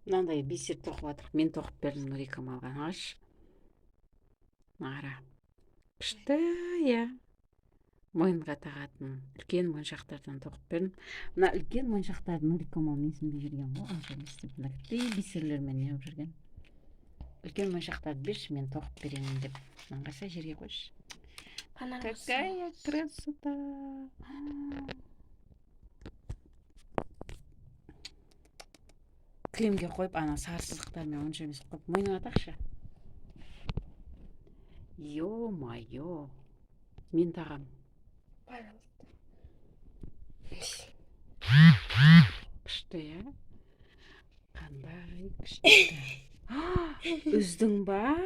Мынандай бисер тоқып жатырмық. Мен тоқып бердім Нурикамалға. Аш. Қара. Күшті, иә. Мойынға тағатын үлкен моншақтардан тоқып бердім. Мына үлкен моншақтарды Нурикамал менсінбей жүрген ғой, онша емес деп. Мына бисерлермен неғып жүрген. Үлкен моншақтарды берші, мен тоқып берейін деп. Мынаны қараса, жерге қойшы. Какая красота! Кілемге қойып, ана сары сызықтармен онша емес қойып, мойныңа тақшы. Ё-моё. Мен тағам. Пожалуйста. Күшті, иә? Қандай күшті. Үздің ба?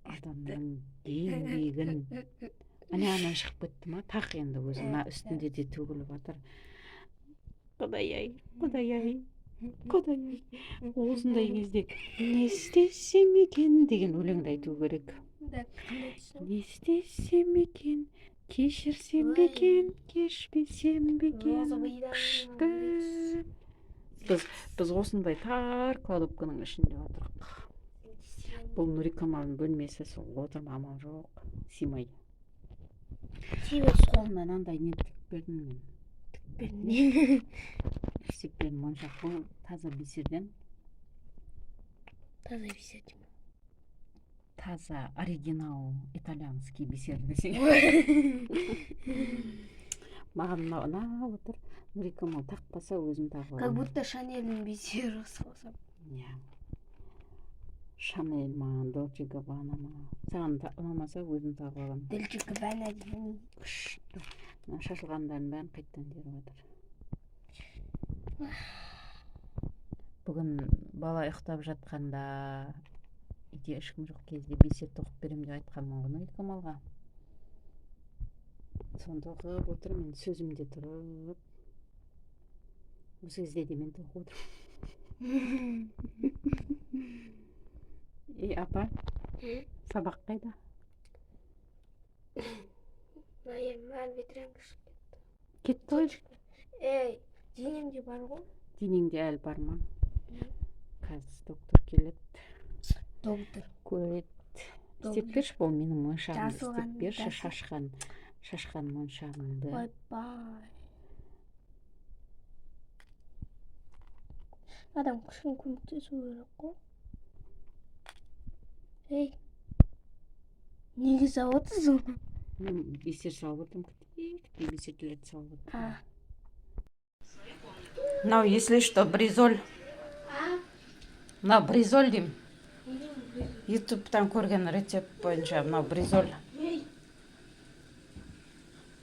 Адамның еңбегін. Ана анан шығып кетті ма? Тақ енді өзі мына үстінде де төгіліп жатыр. Құдай-ай, құдай-ай, құдай-ай. Осындай кезде не істесем екен деген өлеңді айту керек. Не істесем екен, кешірсем бе екен, кешпесем бе екен. Күшті. Біз осындай тар кладовканың ішінде отырмық. Бұл Нурикамалдың бөлмесі, сол отырмын, амал жоқ, сыймай. Қолына мынандай не тігіп бердім мен. Бердім. Істеп бердім моншақ. Бұл таза бисерден. Таза бисер. Таза оригинал итальянский бисер десең. Маған мынау ұнап отыр. Нурикамал тақпаса, өзім тағып Как аламын. будто Шанельдің бисері салсам. Иә. Шанель ма, Дольче Габбана ма. Саған ұнамаса, өзім тағып аламын. Дольче Габбана деген. Күшті. Мына шашылғандардың бәрін қайтадан теріп жатыр. Бүгін бала ұйықтап жатқанда, үйде ешкім жоқ кезде бисер тоқып беремін деп айтқанмын ғой Нурикамалға. Соны тоқып отырмын мен, сөзімде тұрып. Осы кезде де мен тоқып отырмын. Ей, апа, сабақ қайда? Әлі ветрянка шығып кетті. Кетті ғой. Ей, денемде бар ғой. Денеңде әлі бар ма? Қазір доктор келеді. Доктор. Көреді. Істеп берші, бұл менің моншағымды істеп Жазылған берші, дәсі. шашқан моншағымды. Ойбай. Адам кішкене көмектесу керек қой. Ей, неге салып отырсың? Мен бисер салып отырмын, кітей бисерлерді салып отырмын. Мынау, если что, бризоль. Мынау бризоль деймін. Ютубтан көрген рецепт бойынша мынау бризоль.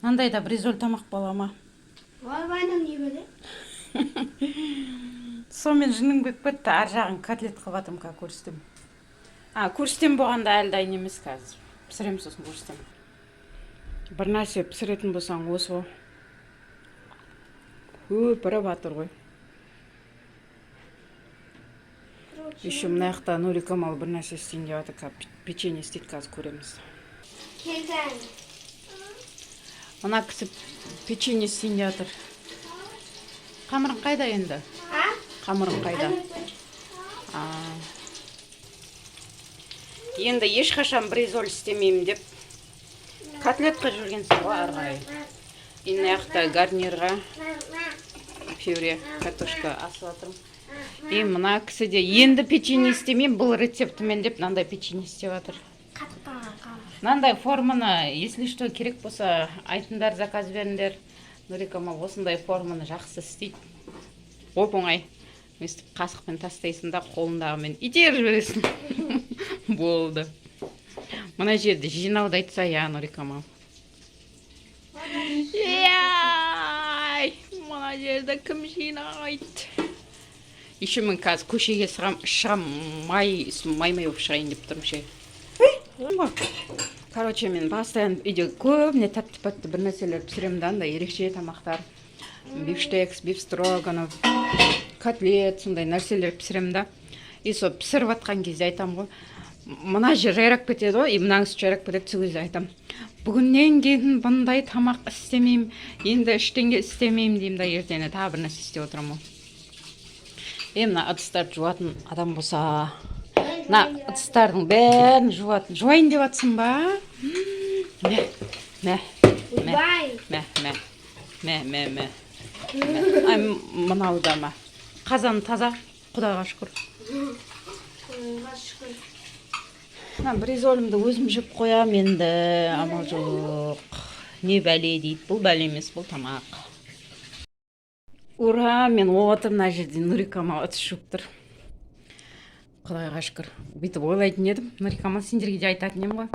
Мынандай да бризоль тамақ бола ма? Ойбай, не бере? Сонымен жыным келіп кетті. Ар жағын котлет қылып жатырмын, қазір көрсетемін. Көрсетемін болғанда әлі дайын емес қазір. Пісіремін, сосын көрсетемін. Бір нәрсе пісіретін болсаң, осы ғой. Көпіріп жатыр ғой. Еще мына жақта Нурикамал бір нәрсе істейін деп жатыр, қазір печенье істейді, қазір көреміз. Келдім. Мына кісі печенье істейін деп жатыр. Қамырың қайда енді? А? Қамырың қайда? Енді ешқашан бризоль істемеймін деп котлет қылып жібергенсің ғой ары қарай. И мына жақта гарнирға пюре, картошка асып жатырмын. И мына кісі де енді печенье істемеймін бұл рецептімен деп мынандай печенье істеп жатыр. Қатып қалған қамыр. Мынандай форманы, если что, керек болса, айтыңдар, заказ беріңдер. Нурикамал осындай форманы жақсы істейді. Оп-оңай. Өстіп қасықпен тастайсың да, қолындағымен итеріп жібересің. Болды. Мына жерді жинауды айтса, иә, Нурикамал. Яй! Мына жерді кім жинайды? Еще мен қазір көшеге шығам, май, май болып шығайын деп тұрмын ше. Короче, мен постоянно үйде көбіне тәтті-пәтті бір нәрселер пісіремін да, андай ерекше тамақтар. Бифштекс, бифстроганов, котлет, сондай нәрселер пісіремін да. И сол пісіріп жатқан кезде айтамын ғой, мына жер жайрап кетеді ғой, и мынаның үсті жайрап кетеді, сол кезде айтамын. Бүгіннен кейін бұндай тамақ істемеймін, енді ештеңе істемеймін деймін да, ертеңіне тағы бір нәрсе істеп отырамын ғой. Е, мына ыдыстарды жуатын адам болса, мына ыдыстардың бәрін жуатын. Жуайын деп жатсың ба? Мә, мә, мә. Ойбай. Мә, мә, мә, мә, мә. Ай, мынау да ма. Қазан таза, құдайға шүкір. Құдайға шүкір. Мына бризолімді өзім жеп қоям енді, амал жоқ. Не бәле дейді, бұл бәле емес, бұл тамақ. Ура, мен отырмын мына жерде, Нұрикамал ыдыс жуып тұр. Құдайға шүкір. Бүйтіп ойлайтын едім, Нұрикамал, сендерге де айтатын едім ғой.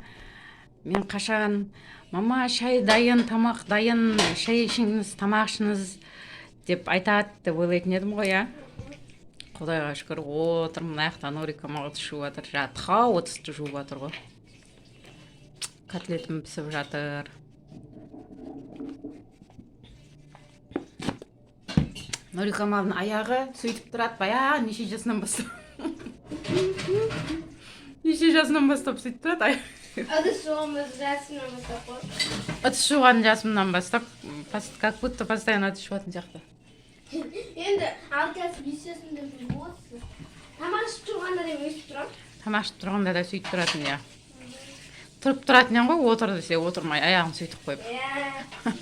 Мен қашан мама шай дайын, тамақ дайын, шай ішіңіз, тамақ ішіңіз деп айтады деп ойлайтын едім ғой, иә. Құдайға шүкір, отырмын мына жақта, Нұрикамал ыдыс жуып жатыр. Жатқа ыдысты жуып жатыр ғой. Котлетім пісіп жатыр. Нұрикамалдың аяғы сөйтіп тұрады баяғы неше жасынан бастап. Неше жасынан бастап сөйтіп тұрады аяғы. Ыдыс жуғанбыз жасынан бастап қой. Ыдыс жуған жасымнан бастап, как будто постоянно ыдыс жуатын сияқты. Енді 6 жас, 5 жасында жуып отырсың. Тамақ ішіп тұрғанда да өйстіп тұрамын. Тамақ ішіп тұрғанда да сөйтіп тұратын, иә. Тұрып тұратын едің ғой, отыр десе отырмай, аяғын сөйтіп қойып. Иә.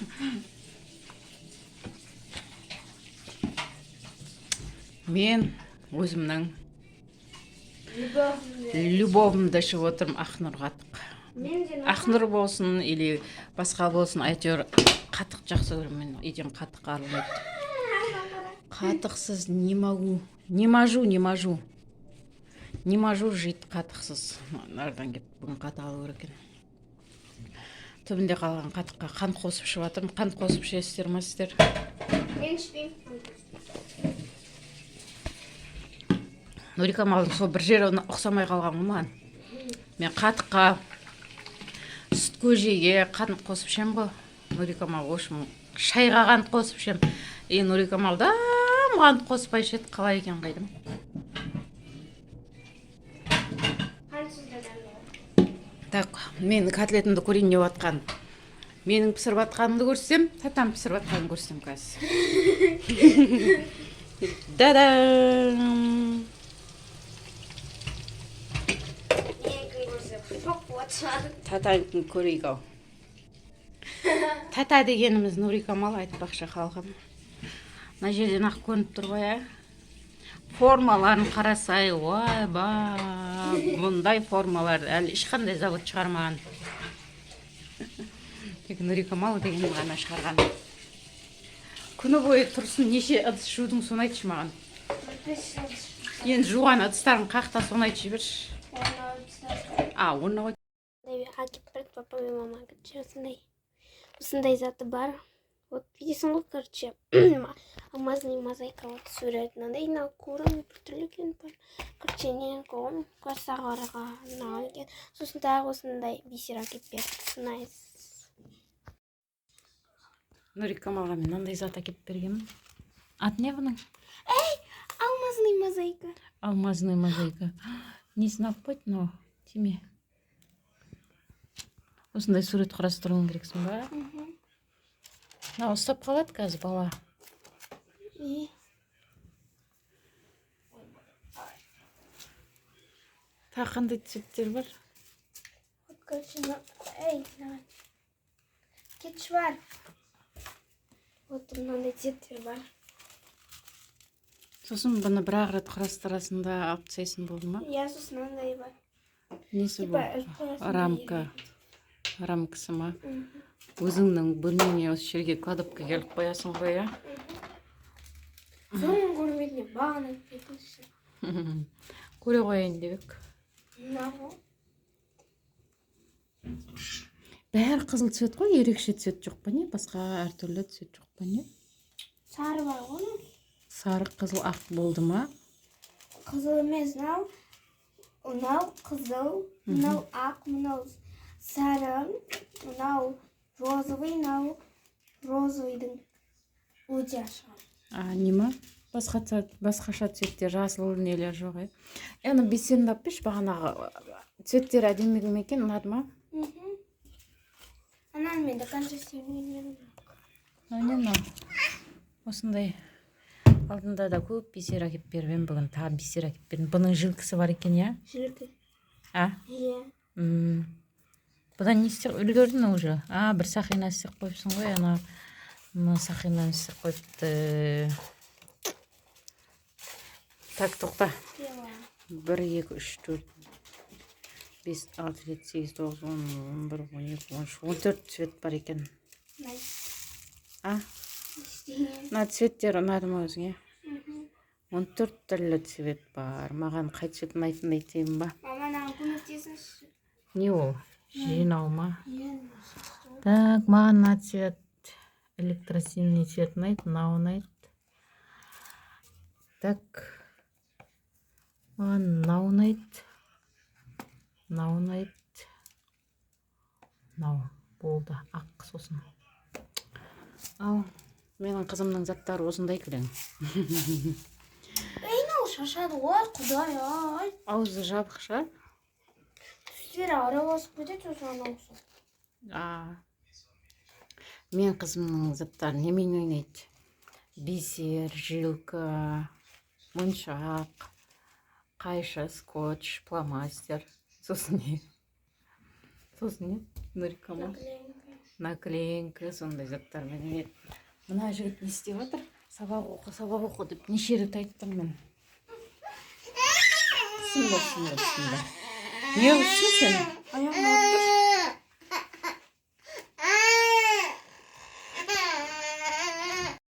Мен өзімнің Любовь. Любовымды ішіп отырмын, Ақнұр қатық. Мен де. Ақнұр болсын или басқа болсын, әйтеуір қатық жақсы көремін мен, үйден қатық арылмайды. Қатықсыз не могу, не можу, не можу, не можу жить қатықсыз. Нардан келіп бүгін қатық алу керек екен. Түбінде қалған қатыққа қант қосып ішіп жатырмын. Қант қосып ішесіздер ма сіздер? Мен ішпеймін. Нұрикамалдың сол бір жері ұқсамай қалған ғой маған. Мен қатыққа, сүт көжеге қант қосып ішемін ғой. Нұрикамал, в общем, шайға қант қосып ішемін. И Нұрикамал дым қант қоспай ішеді, қалай екен қайдам. Қантсыз да дәмді. Так, мен котлетімді көрейін деп жатқан. Менің пісіріп жатқанымды көрсем, татам пісіріп жатқанын көрсем қазір. Да-дам! Менікін көрсе, шок болады шығар. Татанікін көрейік ау. Тата дегеніміз Нұрикамал, айтпақшы, халқым. Мына жерден ақ көрініп тұр ғой, ә? Формаларын қарасай, ойбай, бұндай формаларды әлі ешқандай завод шығармаған. Тек Нұрикамал деген ғана шығарған. Күні бойы тұрсын, неше ыдыс жудың, соны айтшы маған. Енді жуған ыдыстарың қақта, соны айтып жіберші. А, орнына қой. Әкеп берді папа мен мама. Короче, осындай заты бар. Вот видесің ғой, короче, алмазный мозаика, вот сурет мынандай, мынау куры біртүрлі екен бар. Короче, не ғой, класстағыларға арналған екен. Сосын тағы осындай бисер әкеп берді. Найс. Нұрикамалға мен мынандай зат әкеліп бергенмін. Аты не бұның? Алмазный мозаика. Алмазный мозаика. Несін алып қойды мынау? Тиме. Осындай сурет құрастыруың керексің ба? Мынау ұстап қалады қазір бала. И Тағы қандай цветтер бар? Вот, короче, эй, давай. Кетші бар. Вот мынандай цветтер бар. Сосын бұны бір ақ рет құрастырасың да алып тастайсың, болды ма? Иә, сосын мынандай бар. Несі Типа бұл? іліп қоясың да. Рамка. Рамкасы ма? Мгм. Өзіңнің бөлмеңе осы жерге кладовка келіп қоясың ғой, иә? Соның көрмедіне бағана айтып кетіңізші. Көре қояйын деп едік. Мынау. Бәрі қызыл цвет қой, ерекше цвет жоқ па, не? Басқа әртүрлі цвет жоқ па, не? Сары бар ғой. Сары, қызыл, ақ болды ма? Қызыл емес, мынау. Мынау қызыл, мынау ақ, мынау сары, мынау розовый, мынау розовыйдың өте ашығы. А, не ма? Басқа цвет, басқаша цветтер, жасыл нелер жоқ, иә? Ана бисерін алып берші, бағанағы цветтері әдемі ме екен, ұнады ма? Мгм. Ананы мен до конца істемеген. Мынау не мынау? Осындай Алдында да көп бисер әкеліп беріп едім, бүгін тағы бисер әкеліп бердім. Бұның жилкасы бар екен, иә? Жилка. А? Иә. Бұдан не істеп үлгердің уже? А, бір сақина істеп қойыпсың ғой, ана мына сақинаны істеп қойыпты. Так, тоқта. Пила. Бір, екі, үш, төрт, бес, алты, жеті, сегіз, тоғыз, 10, 11, 12, 13, 14 цвет бар екен. А? Ештеңе. Мына цветтер ұнады ма өзіңе? Мгм. 14 түрлі цвет бар. Маған қай цвет ұнайтынын айтайын ба? Мама, маған көмектесіңізші. Не ол? Жинау ма? Иә. Так, маған мына цвет, электросиний цвет ұнайды, мынау ұнайды. Так, маған мынау ұнайды, мынау ұнайды, мынау болды, ақ сосын. Ал менің қызымның заттары осындай кілең. Ей, мынау шашады ғой, құдай ай. Аузы жабық шығар. Түстері араласып кетеді сосын анаусы. А, мен қызымның заттары немен ойнайды? Бисер, жилка, моншақ, қайшы, скотч, фломастер, сосын не, сосын не, Нурика ма? Наклейка. Наклейка, сондай заттармен ойнайды. Мына жігіт не істеп жатыр? Сабақ оқы, сабақ оқы деп неше рет айттым мен. Бісміллә, бісміллә, бісміллә. Не қылыпсың сен? Аяғың ауырып.